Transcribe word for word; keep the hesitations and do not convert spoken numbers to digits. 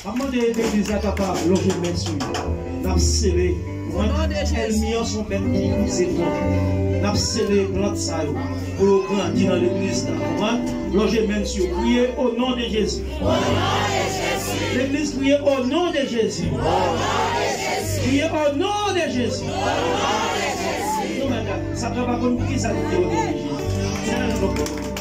M ap mande legliz la kapab lonje men sou yo. N ap sele. Ènmi an se yon bèt ki vize twòp. N ap sele plant sa yo pou yo grandi nan legliz la. Konprann? Lonje men sou yo. Priye o non de Jezi. Legliz, priye o non de Jezi. Priye o non de Jezi. Nou mèt gade. Satan pa konn poukisa li te o non de Jezi.